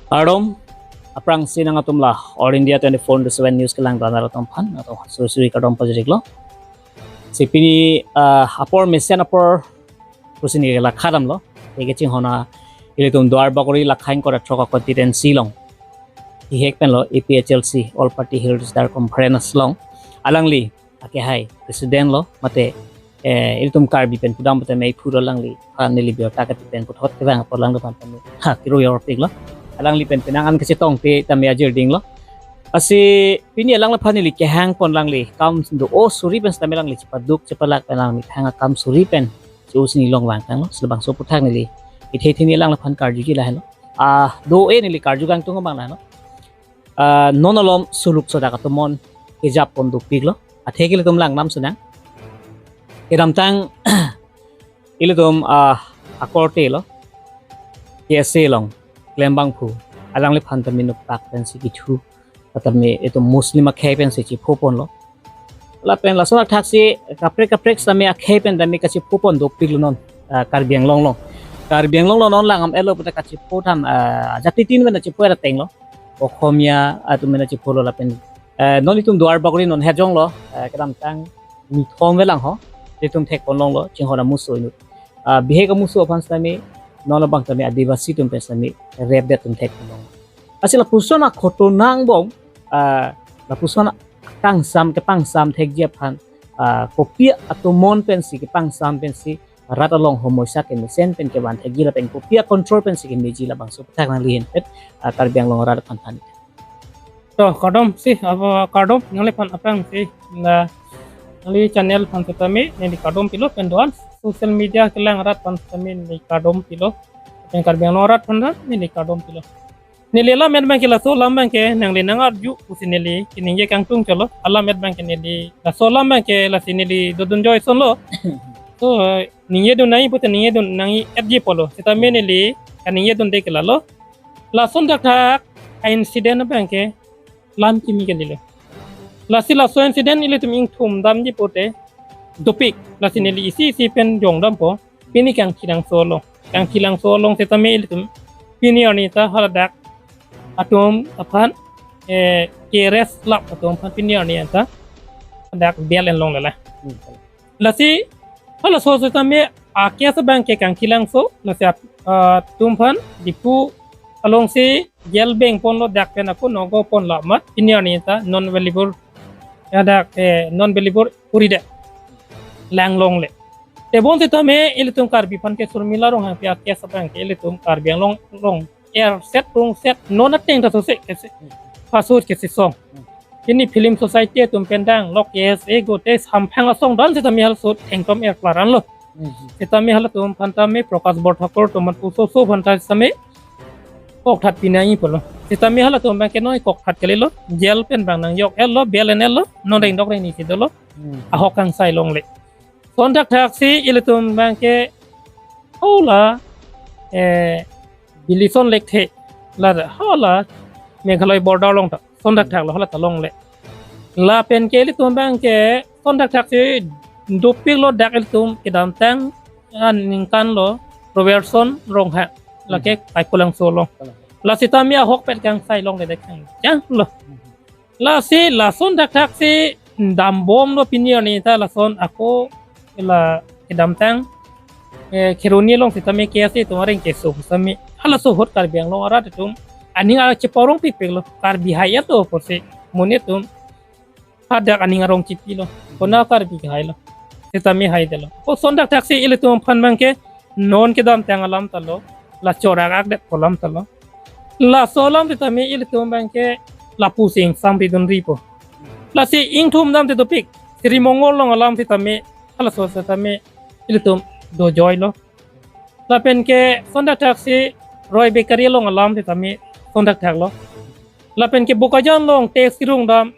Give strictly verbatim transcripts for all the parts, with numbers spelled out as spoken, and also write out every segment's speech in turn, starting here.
Kardom, aphrangsi nangtum la All India twenty-four into seven News kelang dana atum aphan, atum suri suri kardom pajirlo. Si pini, ah, apor mesen apor pusi neli lakha damlo. Eke chinghon a ilitum Duar Bagori lakha ingkoi ra throk a constituency along. Ihek penlo A P H L C, All Party Hill Leaders Conference along. Alangli akehai president lo, mate, eh, ilitum Karbi pen pudam pute mei phu do, alangliphan neli biota kati pen puthot kevang apor alangliphan tame ha kiro yor pik lo. Alangli pen penang an kachetongte tame ajir dinglo. Lasi pini alangliphan neli kehang pon, alangli kam do-o suri pen setame alangli chepaduk chepalak pen alangli thang akam suri pen che-o si neli long vangtanglo. Si labangso aphuthak neli ithe thini alangliphan karjuji lahelo. Ah, do-e neli karju kangtung abang lahelo. Ah, non malom suluk sodak atomon kejap pon dopiklo. Athe ke ilitum lang nam sunang. Kedamtang ilitum, ah, akorte lo, K S A along klem abangphu, alangliphan tame noktak pensi kithu, tame itum Muslim akhei pensi chepho ponlo. Lapen lason athak si kaprek kaprek setame akhei pen tame kachepho pon dopiklo non, ah, Karbi Anglong along. Karbi Anglong along non lang am elo pute kachepho tham, ah, jati tin pen chepho ateng lo. Okhomia atum pen chepho lo lapen, eh, non itum Duar Bagori non hejong lo, eh, kedamtang ni thom velang ho, itum thek pon longlo, chinghon amuso inut. Ah, bihek amuso aphan setame, non labang tame Adivasi atum pen setame, rep det atum thek pon longlo. Lasi lapuson akhoto nangbom, ah, lapuson kangsam kepangsam thekji aphan, ah, kopi atomon pensi kepangsam pensi rat along homoisa kemesen pen kevan thekji lapen kopi a control pensi kemeji, labangso aphuthak nangli henpet, ah, Karbi Anglong arat aphan than. To, kardom si, apa kardom, nangliphan aphrangsi, la, nangli channel aphan setame, neli kardom pilo, pen do-an social media kelang arat aphan setame, neli kardom pilo, pen Karbi Anglong arat aphan ta, neli kardom pilo. Neli alam et abangke laso alam abangke nangli nangarju pusi neli kaningje kangtung cholo. Alam et abangke neli laso alam abangke lasi neli dodun joison lo. So, eh, ningjedun nangji pute ningjedun nangji etji apotlo. Setame neli kaningjedunde ke lalo. Lason thakthak a incident abangke lam kimi kalilo. Lasi laso incident ilitum ingthum damji pute dopik. Lasi neli isi isi pen jong dampo. Pini Kangthilangso along. Kangthilangso along setame ilitum pini arni ta haladak atum aphan, eh, K R S Club atum aphan pini arni ta dak bel en longle la. Hmm. Lasi halaso setame a-case abangke Kangthilangso, lasi ap-, ah, atum aphan Diphu alongsi jail beng ponlo, dak pen ako nogo ponlo amat pini arni ta non available, ya dak, eh, non available puri de lang longle. Tebon setame ilitum Karbi aphan ke Surmila Ronghangpi a-case abangke ilitum Karbi Anglong along erset rongset non ateng ta sose kese pasut kese song. Pini film society atum pen dang lok, yes, ego te samphang asong dan setame halaso thengtom er klaran lo. Setame halatum aphan tame Prakash Borthakur atum aphan puso so aphan ta setame kokthat pinai pulo. Setame halatum abangke noi kokthat kalilo, jail pen abang nangjok etlo, bel en etlo, non rengdok rengni si dolo. Hmm. Ahok kangsai longle. Lason thakthak si ilitum abangke hola, eh, Bilison Lekthe, la hola Meghalaya border along ta, lason thakthak lo hala ta longle. Lapen ke ilitum abangke lason thakthak si dopiklo dak ilitum kedamtang aningkan lo Robertson Ronghang, lake Kaikulangso along. La setame ahokpet kangsai longle de kang jang lo. Lasi lason thakthak si dambomlo pini arni ta lason ako la kedamtang, eh, Kheroni along setame K S A atum areng keso setame halaso ahut Karbi Anglong arat atum aning arong cheparong pikpiklo, Karbi hai ya to pusi monit atum hadak aning arong chipilo, kona Karbi hai lo, setame haidetlo. Lason thakthak si ilitum aphan abangke non kedamtang alam ta lo, la chorak akdet pu alam ta lo. Laso alam setame ilitum abangke lapusi ingsamri dunri po. Lasi ingthum dam te dopik, Sri Mongol along alam setame, halaso setame ilitum dojoilo. Lapen ke lason thakthak si Roy Bakery along alam setame lason thakthak lo. Lapen ke Bokajan along taxi rung dam,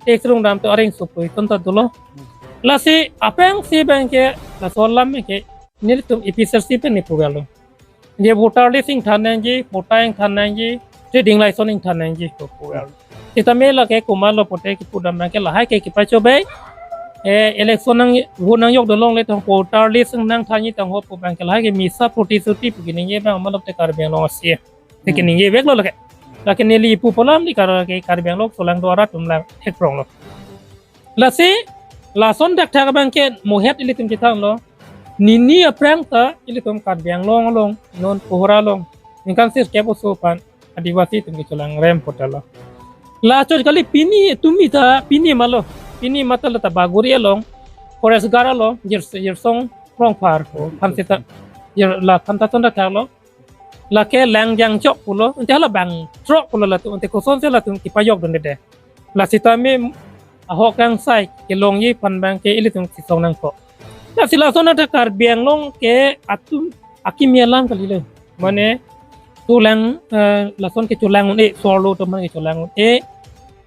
taxi rung dam to areng supui ton ta dolo. Lasi aphrangsi abangke laso alam ke nelitum A P H L C pen ne puvel lo. Je voter list ingthan nangji, vota ingthan nangji, trading license ingthan nangji pu puvel. Setame lake komatlo pute kipu dam abangke lahai ke kepachobei, eh, election nang vote nangjok dun longle tong voter list nangthanji tang ho pu abangke lahai ke misa protisuti pu kaningje abang malom te Karbi Anglong asi. Te kaningje veklo lake. Lake neli ipu pu alam ni kar ke Karbi Anglong kecholang do arat atum lang thekrong lo. Lasi lason thakthak abang ke mohet ilitum chethan lo. Nini aphrang ta ilitum Karbi Anglong along non Kohora along ningkan sirkep oso aphan Adivasi atum kecholang rem pota lo. Lachot kali pini tumi ta pini malo. Pini mata la ta Bagori along, Forest Guard along, Jir-, Jirsong Rongphar ko, aphan seta, Jir-, la aphan ta ton thakthak lo. Lake lang jangchok pulo, ante hala bang throk pulo latum, ante kosonsi latum kepajok dunde. La sitame ahok kangsai kelongji aphan abang ke ilitum kesung nangkok. Lasi lason athak Karbi Anglong ke atum akimi alam kali lo. Mane cholang, eh, lason kecholang un-e, sorlo atum aphan kecholang un-e.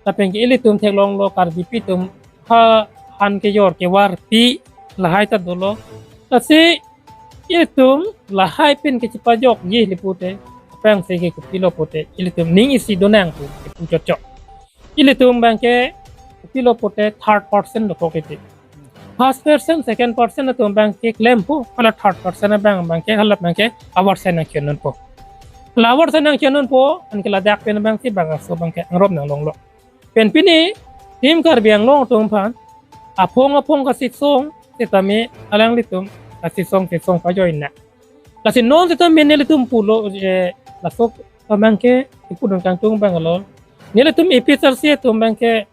Lapen ke ilitum theklong lo Karbipi atum ha han kejor kevarpi lahai ta dolo. Lasi ilitum lahai pen kechepajokji li pute, aphrangsi ke kopilo pute, ilitum ning isi donang pu, pu chotchot. Ilitum abang ke kopilo pute third person dokok iti. First person, second person atum abang ke klempo, hala third person abang, abang ke, hala abang ke avar sen nangkiyonunpo. Hala avar sen nangkiyonunpo, anke ladak pen abangsi bang aso abang ke angrop nanglonglo. Pen pini, Team Karbi Anglong atum aphan, aphong aphong kasisong, sitame alanglitum kasisong sisong pajoi na. Lasi non sitame nelitum pulo, eh, laso abang ke ipu dun kangtung abang lo. Nelitum A P H L C atum abang ke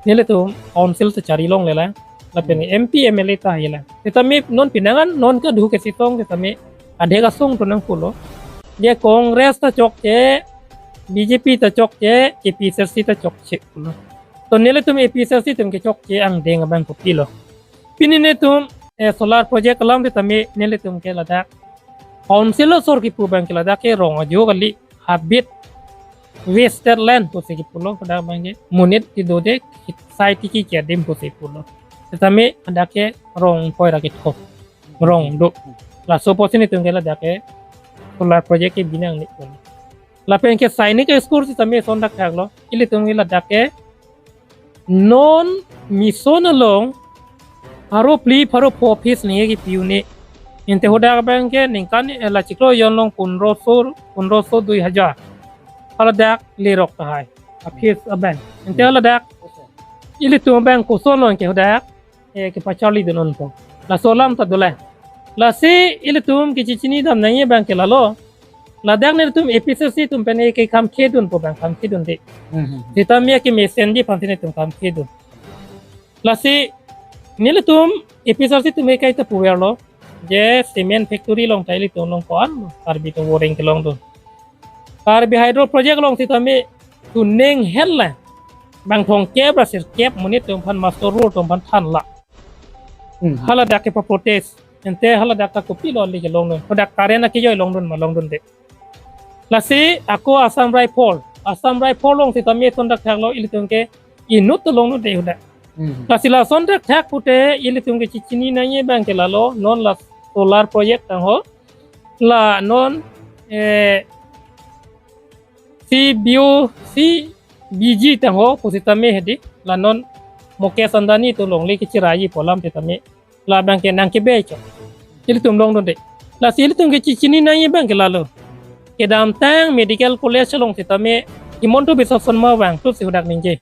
nelitum council ta chari longle la. Lapen M P, M L A ta hai la. Sitame non pinangan non kadokave sitame adhe kasung tu nangpulo. Je Congress ta chokche, B J P ta chokche, A P H L C ta chokche pulo. To nelitum A P H L C atum kechokche angdeng abang kopilo. Pini netum, eh, solar project alam sitame nelitum ke ladak council asor kipu abang ke ladak ke rong ajo kali habit wasted land pusi kipulo, hadak abang ke monit kedo de, sai tiki ke adim pusi pulo. Sitame hadak ke rong poi ra kethom, rong do. Laso apotsi netum ke ladak ke solar project kebi nangne pulo. Lapen ke Sainik School sitame son thakthak lo, ilitum ke ladak ke non mission along pharo phli pharo pho fees ningje kepi un-e. Ante hadak abang ke ningkan, eh, la chiklo jon along pondroso, pondroso dui hajar. Haladak lerok tahai. A fees abang. Ante haladak ilitum abang koson along ke hadak, eh, kepacharli dun unpo. Laso alam ta dolang. Lasi ilitum kechechini dam nangji abang ke lalo. Ladak netum A P H L C atum pen ke kam kedunpo abang, kam kedunde. Hmm, hmm, hmm. Sitame kemesenji aphansi netum kam kedun. Lasi nelitum A P H L C atum ke kaita puverlo. Je cement factory along ta ilitum along ko-an Karbi atum voreng kelongdun. Karbi Hydro Project along sitame tuning hel la. Bang thomkep ra sirkep monit atum aphan, master roll atum aphan thanlo. Hmm. Haladak kepaprotest. Ante haladak ta kopilo le kelongdun. Hadak current akejoi longdun ma longdunde. Lasi ako Assam Rifle. Assam Rifle along sitame son thakthak lo, ilitum ke inut ta longdunde hadak. Hmm. Lasi lason thakthak pute ilitum kechechini nangji abang ke lalo, non la solar project tangho. La non, eh, C B O, C B G tangho pusitame hedi, la non Mukesh Ambani atum longle kechiraiji pu alam sitame, la abang ke nangkebe chot. Ilitum longdunde. Lasi ilitum kechechini nangji abang ke lalo. Kedamtang medical college along sitame Himanta Biswa Sarma vangthusi hadak ningje.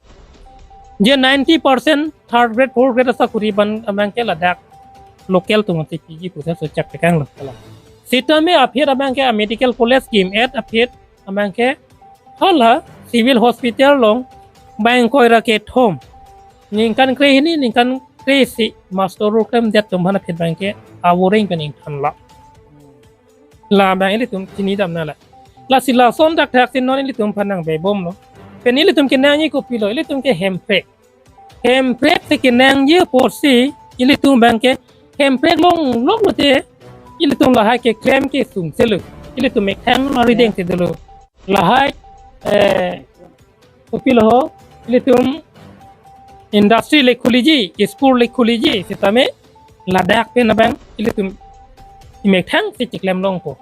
Je ninety percent third grade, fourth grade asakuri abang, abang ke ladak local atum si piji pusi so chak tekang lo. Sitame aphi abang ke a medical college kim et aphi abang ke hala civil hospital along bang ingkoi ra kethom, ningkan krehini, ningkan kre-isi master roll klemdet atum aphan aphi abang ke avoreng pen ingthanlo. La abang ilitum chinidam nanglo. Lasi lason thakthak si non ilitum aphan nangbebomlo. Pen ilitum kenangji kopilo, ilitum ke hemprek. Hemprek si kenangji apotsi ilitum abang ke hemprek longlok lote ilitum lahai keklem kesung selo. Ilitum methang arideng si dolo. Lahai, eh, kopilo ho, ilitum industry le khuliji, school le khuliji, sitame ladak pen abang ilitum imethang si chiklem longpo.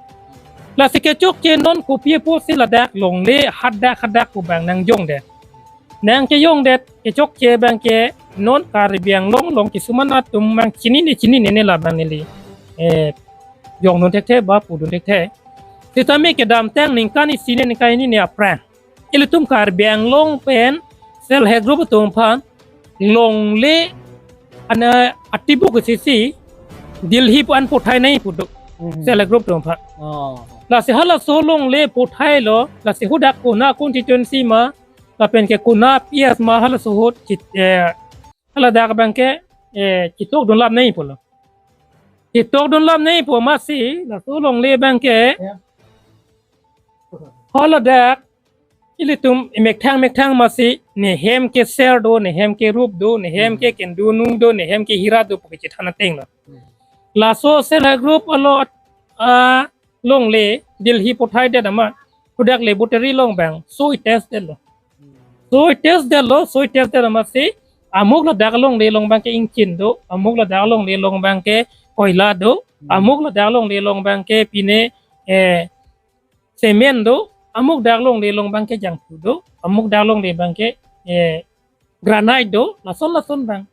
Lasi kechokche non kopi apotsi ladak longle hadak hadak pu abang nangjongdet. Nangkejongdet kechokche abang ke non Karbi Anglong along kisuman atum abang chinine chinine ne la abang neli, eh, jongdun thekthe ba pudun thekthe. Sitame kedamtang ningkan isi ne ningkan hini ne aphrang ilitum Karbi Anglong pen self help group atum aphan longle ana atibu ke sisi Delhi pu an pothai nangji pu do. Mhm. Self help group atum aphan. Oh. Lasi halaso longle pothai lo, lasi hadak kona constituency ma, lapen ke kona P S ma halaso ahut chit, eh, haladak abang ke, eh, chitok dunlap nangji pulo. Chitok dunlap nangji pu amatsi, laso longle abang ke, ya, haladak ilitum methang methang amatsi, ne hem ke ser do, ne hem ke rup do, ne hem, hmm, ke kendunu do, ne hem ke hira do pu kachethan ateng lo. Hmm. Laso self help group alo, ah, longle Delhi pothai det amat, hadak laboratory along abang soil test detlo. Hmm. Soil test detlo, soil test det amatsi, amuk ladak longle along abang ke ingchin do, amuk ladak longle along abang ke koila do, hmm, amuk ladak longle along abang ke pine, eh, cement do, amuk dak longle along abang ke jangthu do, amuk dak longle abang ke, eh, granite do, lason lason abang.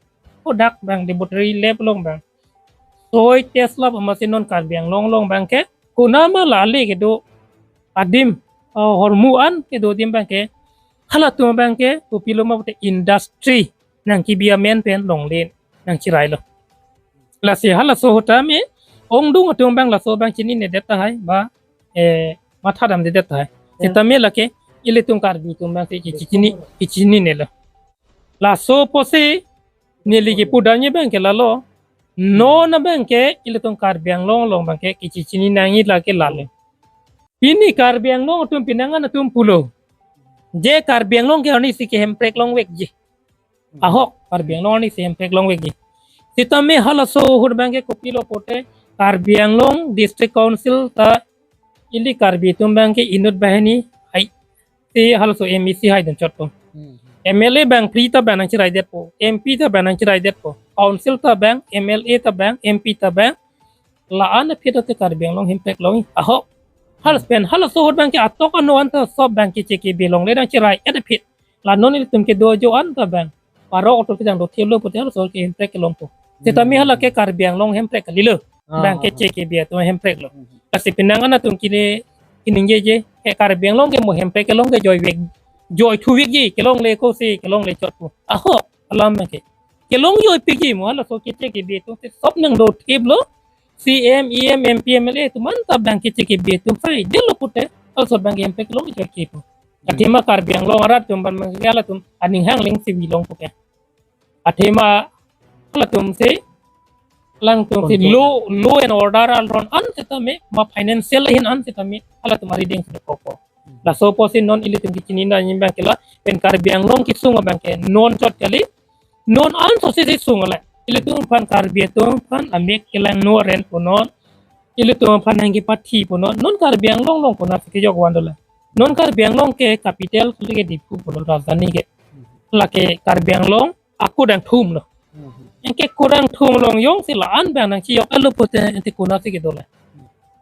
Hadak abang laboratory lab along abang soil test lab amatsi non Karbi Anglong along abang ke, kona ma la ale kedo adim, eh, ahormu an kedo adim abang ke, halatum abang ke kopilo ma pute industry nangkebi amen pen longle nangchirai lo. Lasi halaso ahut tame ongdung atum abang laso abang chinine det tahai ba, eh, matha damde det tahai. Ya. Sitame lake ilitum Karbi atum abang si kichi-, chini, kachinine lo. Laso apotsi neli kipu damji abang ke lalo. Non abang ke ilitum Karbi Anglong along abang ke kachechini nangji lake lalo. Pini Karbi Anglong atum pinangan atum pulo, je Karbi Anglong ke arnisi kehemprek longvekji. Ahok, Karbi Anglong arnisi hemprek longvekji. Sitame halaso ahut abang ke kopilo pute, Karbi Anglong District Council ta ili Karbi atum abang ke inut banghini hai, si halaso M A C hai dunchotpo. Hmm. M L A abang free ta abang nangchirai detpo, M P ta abang nangchirai detpo, council ta abang, M L A ta abang, M P ta abang, la-an aphi dote Karbi Anglong hemprek long ahok. Hal pen halaso ahut abang ke atok ano anta sop abang ke chekebi longle nangchirai-et aphi. La non ilitum kedo ajo anta abang, parok atum kejang dothiplo pute halaso ke hemprek kelongpo. Sitame, hmm, hala ke Karbi Anglong hemprek kalilo. Ah. Abang ke chekebi atum hemprek lo. Hmm. Lasi pinangan atum kine kiningjeje, ke Karbi Anglong ke mo hemprek kelong ke joivek, joithu vekji, kelongle ko si, kelongle chotpo. Ahok, alam abang ke kelong joipikji mo, halaso ke chekebi atum si sop nangdothiplo, C M, E M, M P, M L A atum anta abang ke chekebi atum sai detlo pute, halaso abang ke hemprek kelong joikippo. Hmm. Athema Karbi Anglong arat atum abang ke halatum aning hang lengsi vilongpo ke. Athema halatum si, alangtum si, control, law, law and order aron an sitame, ma financial ahin an sitame, halatum arideng si dokokpo. Laso apotsi non ilitum kachini nangji abang ke la, pen Karbi Anglong kesung abang ke non chot kali, non anso si si sung ala. Ilitum aphan Karbi atum aphan amek kelangno aren pu non, ilitum aphan nangkepathi pu non, non Karbi Anglong along konatsi kejok van dolang. Non Karbi Anglong ke capital ke Diphu pulo, rajdhani ke. Lake Karbi Anglong akudang thum lo. Mhm. Anke kudang thum along jongsi la-an abang nangchijok-etlo pute ante konatsi kedolang.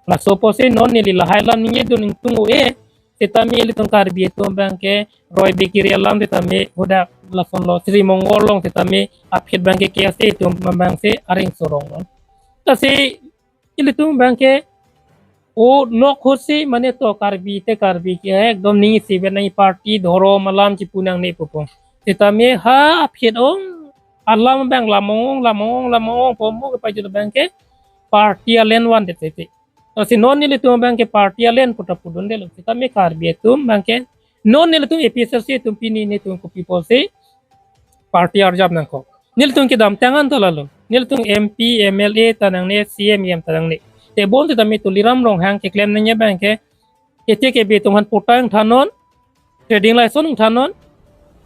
Laso apotsi non neli lahai alam ningjedun ingtung un-e, sitame ilitum Karbi atum abang ke roi bikiri alam sitame hadak lason lo, Sri Mongol along sitame aphi abang ke K S A atum abang si areng sorong lo. Lasi ilitum abang ke o lok ahut si mane to Karbi te Karbi ke ekdom ning isivet nangji, party dhorom alam chipu nangne pupo. Sitame ha aphi ong alam abang lamong ong, lamong ong, lamong ong pu mo kepajut abang ke party alen vandet tete. Lasi non nelitum abang ke party alen pu ta pudundetlo. Sitame Karbi atum abang ke non nelitum A P H L C atum pini nelitum kopi apotsi party arjap nangkok. Nelitum kedamtang an ta lalo. Nelitum M P, M L A ta nangne, C M, E M ta nangne. Tebon sitame Tuliram Ronghang keklem nangji abang ke, kete kebi atum aphan patta ingthannon, trading license ingthannon,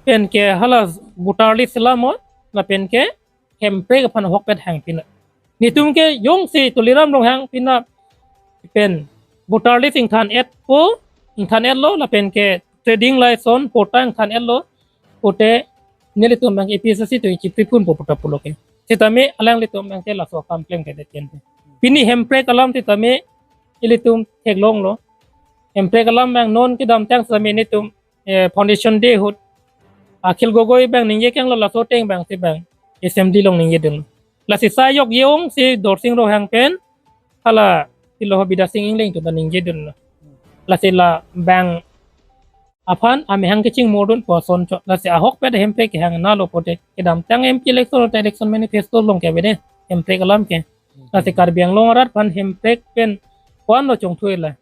pen ke hala voter list selamnon, lapen ke hemprek aphan ahokpet hangpinon. Nelitum ke jongsi Tuliram Ronghang penap pen voter list ingthan-etpo, ingthan-etlo, lapen ke trading license, patta ingthan-etlo pute, nelitum abang A P H L C atum chipriphunpo pu ta pulo ke. Sitame alanglitum abang ke laso akam plengkledet kente. Pini hemprek alam sitame ilitum theklonglo. Hemprek alam abang non kedamtang sitame nelitum, eh, Foundation Day ahut Akhil Gogoi abang ningje kanglo, laso ateng abang si abang assembly along ningjedun. Lasi sai jokje ong si Dorsing Ronghang pen hala pilo ho Bidya Sing Engleng atum ta ningjedunlo. Lasi la abang aphan amehang kechingmordun pu ason chot. Lasi ahokpet Hemprek kehang nalo pote kedamtang M P election ta election manifesto along ke avede Hemprek alam ke. Lasi Karbi Anglong arat aphan Hemprek pen ko-an lo chongthui la.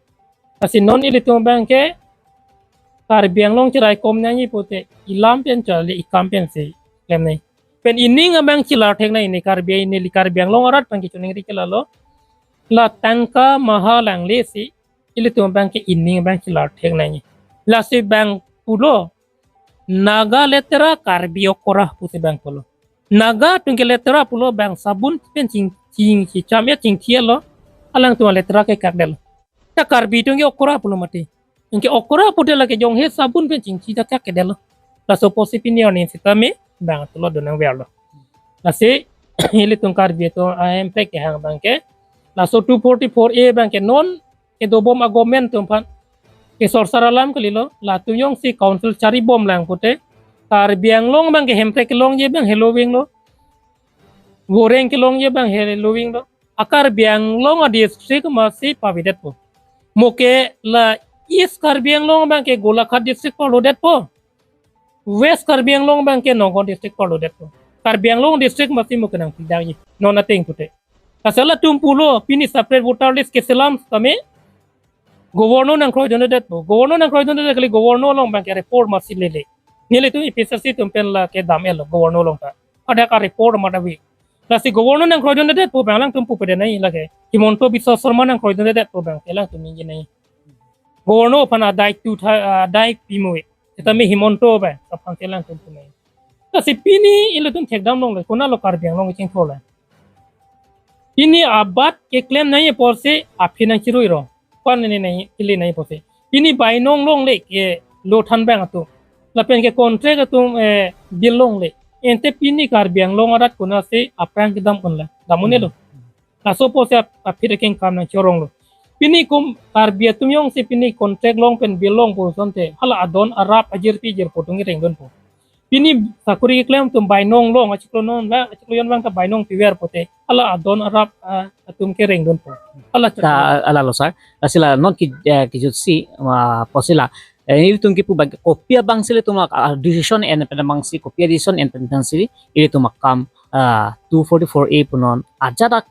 Lasi non ilitum abang ke Karbi Anglong cheraikom nangji pote ilam pen chale ikam pensi klemnei. Pen ining abang chelar theknei, ne Karbi, neli Karbi Anglong arat abang ke choningri ke lalo. La tangka maha langlesi ilitum abang ke ining abang chelar theknei. Lasi abang pulo, Naga letera Karbi okora pusi abang pulo. Naga atum ke letera pulo abang sabun pen ching, ching, chingcham ya chingthia lo. Alangtum letera ke kak detlo. Ta Karbi atum ke okora pulo mati. Anke okora pute lake jonghe sabun pen chingchi ta kak ke detlo. Laso apotsi pini arni sitame abang tulo donang verlo. Lasi ilitum Karbi atum a Hemprek kehang abang ke laso two forty-four A abang ke non kedobom a-government atum aphan kesorsar alam kalilo, latum jongsi council charibom lang pute Karbi Anglong abang ke Hemprek kelongji abang heloving lo. Goreng kelongji abang heloving lo. A Karbi Anglong a-district masi pavedetpo. Mo ke la East Karbi Anglong abang ke Golaghat district parlodetpo. West Karbi Anglong abang ke Nagaon district parlodetpo. Karbi Anglong district masi mo ke nangpidakji non ateng pute. Lasi latum pulo pini separate voter list keselam tame Governor nangkroidundedetpo. Governor nangkroidundedet kali, Governor along abang ke report masi lele. Nelitum A P H L C atum pen la kedam-etlo Governor along ta. Ada ka report madawi. Lasi Governor nangkroidundedetpo abang alangtum pupedenei lake. Himanta Biswa Sarma nangkroidundedetpo abang ke alangtum ningjenei. Governor aphan adai tu tha, adai pimui. Sitame Himanta abang aphan ke alangtum punei. Lasi pini ilitum thekdam longle, konatlo Karbi Anglong kechingthur le. Pini abat keklem nangji apotsi aphi nangchiruiro. Ko-an ne nangkele nangji apotsi. Pini bainong longle ke lo than abang atum. Lapen ke contract atum, eh, bill longle. Ante pini Karbi Anglong arat konatsi aphrang kedam unle. Dam un-elo. Laso apotsi ap-, aphi kengkam nangchoronglo. Pini kum Karbi atum jongsi pini contract long pen bill long pu asonte, hala adon arap ajirpi jirpo atum kerengdunpo. Pini sakori keklem atum bainong long, achiklo non abang, achiklo jon abang ta bainong piver pute, hala adon arap, ah, atum kerengdunpo. Hala ta, alalo sir. Lasi la non ki, eh, kijutsi, ah, apotsi la. Eh, ilitum kipu abang, kopi abangsi ilitum, ah, decision en pen abangsi, kopi decision en pen abangsi, ilitum akam, ah, two forty-four A punon ajat ak,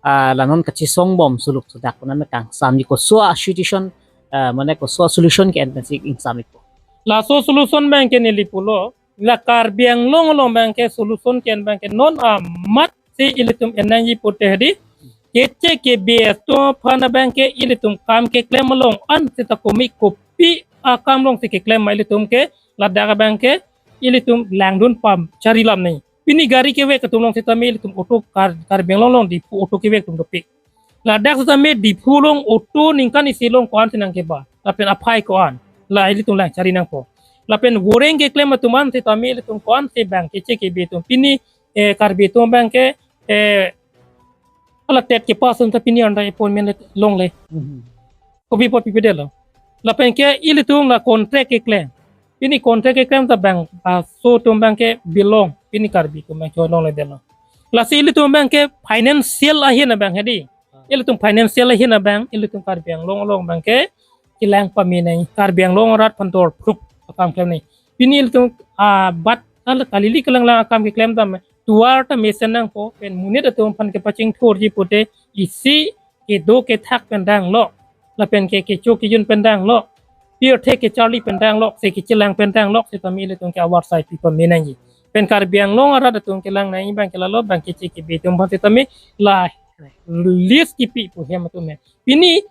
ah, la non kachesongbom suluk sudak puna me kangsamji, koso a-situation, ah, mane koso a-solution ke-en pensi ingsamjipo. Laso solution abang ke neli pulo, la Karbi Anglong along abang ke solution ke-en abang ke non amat si ilitum en nangji pute hedi. Keche kebe atum aphan abang ke ilitum kam keklem along an seta komi kopi akam alongsi keklem ma ilitum ke ladak abang ke ilitum langdun pam chari lam nangji. Pini gari kevek atum along sitame ilitum auto Kar-, Karbi Anglong along Diphu auto kevek atum dopik. Ladak sitame Diphu along auto ningkan isi along ko-ansi nangkeba. Lapen aphai ko-an. La ilitum lang chari nangpo. Lapen goreng keklem atum an sitame ilitum ko-ansi abang keche kebe atum. Pini, eh, Karbi atum abang ke, eh, hala TET kepass un ta pini anta appointment longle. Kopi apot pipedetlo. Lapen ke ilitum la contract keklem. Pini contract keklem ta abang, ah, so atum abang ke bill long. Pini Karbi atum abang ke longledetlo. Lasi ilitum abang ke financial ahin abang hedi. Ilitum financial ahin abang, ilitum Karbi Anglong along abang ke kelang pame nangji, Karbi Anglong arat aphan dor phruk akam klemnei. Pini ilitum, ah, abat, ah, kalili kalanglang akam keklem tame, tovar ta mesen nangpo, pen monit atum aphan kepachingthurji pute, isi kedo kethak pen danglo, lapen ke kecho kejun pen danglo, pirthe kecharli pen danglo, se kechelang pen danglo, sitame ilitum ke avarsai pi pame nangji. Pen Karbi Anglong arat atum kelang nangji abang ke lalo, abang keche kebe atum aphan sitame la list kipi pu hem atum he. Pini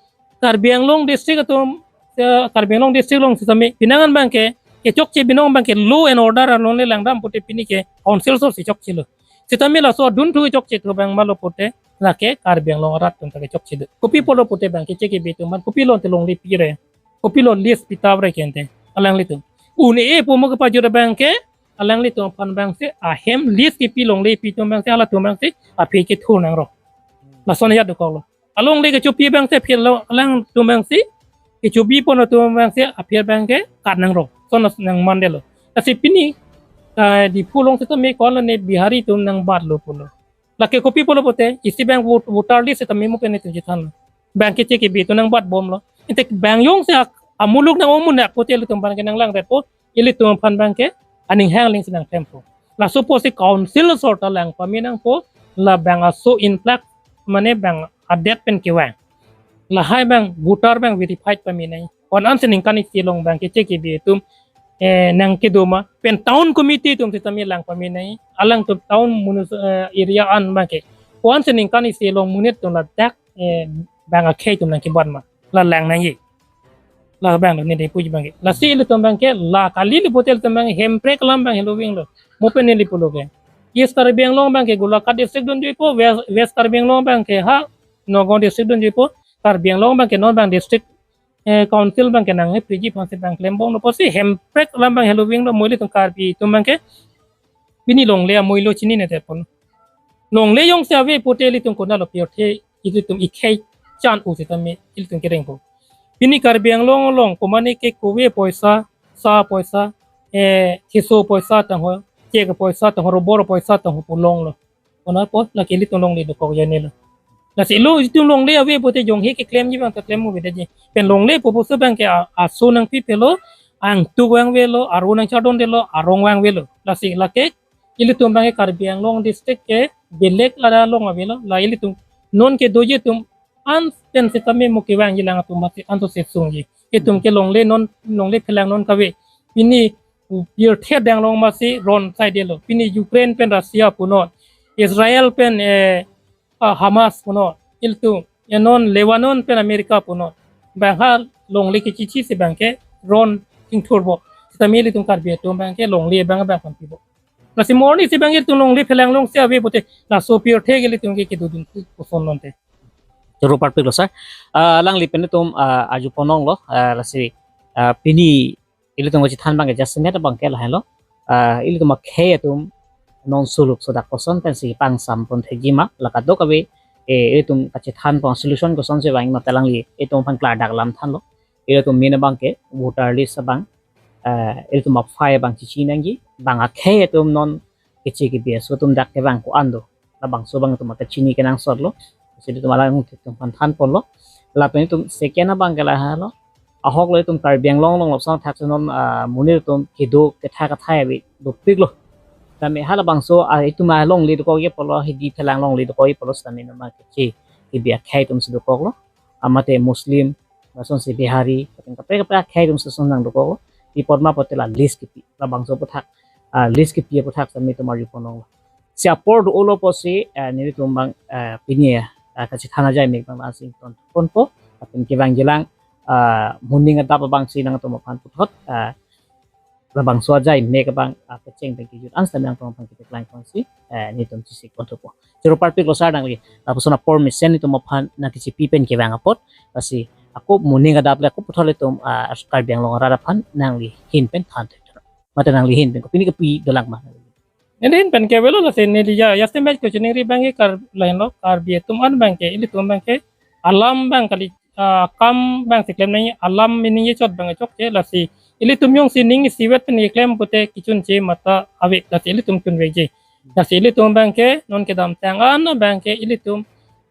Karbi Anglong district atum, eh, Karbi Anglong district along sitame, pinangan abang ke, kechokche binong abang ke law and order along le langdam pute pini ke council aso si chokchelo. Sitame laso adunthu kechokche thu abang malo pute, lake Karbi Anglong arat atum ta kechokche do. Kopi apotlo pute abang keche kebe atum aphan, kopilo ante longle pire, kopilo list pitapre ke ante, alanglitum. Un-e pu mo kepajut abang ke, alanglitum aphan abangsi, ahem list kipi longle pi atum abangsi, halatum abangsi, aphi kethur nangro. Lason ya dokoklo. Alongle kechopi abangsi aphi lo, alangtum abangsi, kechopi pon atum abangsi, aphi abang ke kat nangro. Lason nangmandetlo. Lasi pini, ah, Diphu along sitame ko-anlo ne Bihari atum nangbatlo pulo. Lake kopi apotlo pute, isi abang vot-, voter list sitame mo pen itum chethanlo. Abang keche kebe atum nangbatbomlo. Ante abang jongsi ak-, Amuluk nang-ong munak pute ilitum aphan ke nanglangdetpo, ilitum aphan abangke aning hang lingsi nangklempo. Laso apotsi council asor ta lang pame nangpo, labang aso influx mane bang adet pen kevang. Lahai abang voter abang verified pame nang. Ko-an ansi ningkan isi along abangke chekibi atum, eh, nangkedo ma, pen town committee atum sitame lang pame nang. Alangtum town munis-, eh, area an abangke. Ko-an ansi ningkan isi along monit atum ladak, eh, bang akhei atum nangkeban ma. La lang nangji. Labang lo neli puji abangke. Lasi ilitum abangke, la kali li pute ilitum abangke, Hemprek alam abang helo vinglo. Mo pen neli pulo ke. East Karbi Anglong abangke Golaghat district dunjuipo, West, West Karbi Anglong abangke ha Nagaon district dunjuipo, Karbi Anglong abangke non abang district, eh, council abangke nangpriji aphansi abang klembomlo pusi Hemprek alam abang helo vinglo, mo ilitum Karbi atum abangke pini longle amoilo chininedetpo. Longle jongsi ave pute ilitum konatlo pirthe ilitum ikhei chan-o sitame ilitum kerengpo. Pini Karbi Anglong along komane ke kove poisa, sa poisa, eh, thiso poisa tangho, chek poisa tangho, robor poisa tangho pu longlo. Konatpo, lake ilitum longle dokok janelo. Lasi ilitum longle ave pute jonghe keklemji abang ta klem mo beda ji. Pen longle pupusi abangke a-, aso nangpiphelo, angtuk vangvelo, aro nangchardondelo, arong vangvelo. Lasi lake ilitum abangke Karbi Anglong district ke belek lada along avelo, la ilitum non kedoji atum an pen sitame mo kevangjilang atum mati anto sesungji. Itum ke longle non, longle phelang non kave. Pini pirthe dang along masi ron saidelo. Pini Ukraine pen Russia punon. Israel pen, eh, ah, Hamas punon. Ilitum, eh, non Lebanon pen America punon. Bang ha longle kechichisi abangke ron ingthurpo. Sitame ilitum Karbi atum abangke longle abang abang pampipo. Lasi mo arnisi abang ilitum longle phelang alongsi ave pute laso pirthe ke ilitum ke kedodun pu koson lonte. Choro parpiklo sir. Ah, alangli pen itum, ah, arjupon longlo, ah, lasi, ah, pini ilitum kachethan abangke jasemet abangke lahenlo. Ah, ilitum akhei atum non suluk sodak koson pensi pangsampon thekji ma, la kadokave, eh, ilitum kachethanpon solution kosonsi vang ma ta alangli itum aphan klardak alam thanlo. Ilitum main abangke voter list abang, eh, ilitum aphai abang chichi nangji, bang akhei atum non kechekibi aso atum dak kevang ko-an do. Labangso abang itum kachini kenangsotlo. Lasi itum alangtum aphan thanponlo. Lapen itum second abangke lahelo. Ahoklo itum Karbi Anglong along lapuson thakse non, ah, monit atum kedo ketha kathai ave dopiklo. Tame halabangso, ah, itum alongle dokokji apotlo, hidi phelang longle dokokji apotlo sitame non ma kechekibi akhei atumsi dokoklo. Amate Muslim, lasonsi Bihari, kaprek kaprek akhei atumsi lason nangdokoklo. Pi apot ma pute la list kipi, labangso aphuthak, ah, list kipi aphuthak sitame itum arjupon longlo. Si apor do-olo pusi, eh, nelitum abang, eh, pini, eh, kachethan ajai mek abang la-ansi ingtonponpo, lapen kevangjilang, eh, moning adap abangsi nangtum aphan puthot, eh, labangso ajai mek abang, eh, kecheng pen kejut an sitame nangtum aphan kepaklang ponsi, eh, nelitum chesik ponthupo. Choro parpiklo sir nangli, lapuson apor mesen nelitum aphan nangkechipi pen kevang apot, lasi ako moning adap le ako puthot ilitum, eh, Karbi Anglong arat aphan nangli ahin pen than thek. Mate nangli ahin pen kopine kepi dolang ma? Neli ahin pen ke avelo, lasi neli ya, jasemet kachiningri abangke Kar-, lahenlo, Karbi atum an abangke, ilitum abangke alam abang kali, ah, akam abangsi klem nangji, alam ningje chot abang chokche, lasi ilitum jongsi ning isivet pen keklem pute kechunche ma ta ave, lasi ilitum chunvekji. Lasi ilitum abangke non kedamtang an abangke ilitum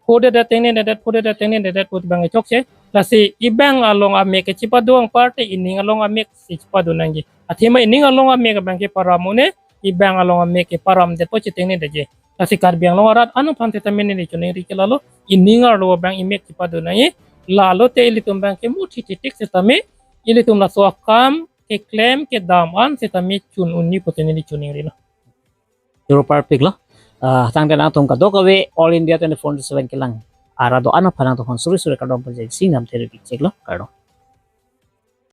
phodedet tengnededet, phodedet tengnededet pute abangke chokche. Lasi ibang along amek kechipado anparta ining along ameksi chipado nangji. Athema ining along amek abangke param un-e, ibang along amek ke paramdetpo, chetengnedetji. Lasi Karbi Anglong arat an aphan sitame neli chiningri ke lalo, ining arlo abang imek chipado nangji. Lalote ilitum abangke muthi titik sitame ilitum laso akam keklem kedam an sitame chun unji pute neli chiningrilo. Choro parpiklo. Ah, tangte nangtum kadokave All India twenty-four into seven kelang arat do-an aphan nangtum aphan suri suri kardom pajai si nangtum theri cheklo, kardom.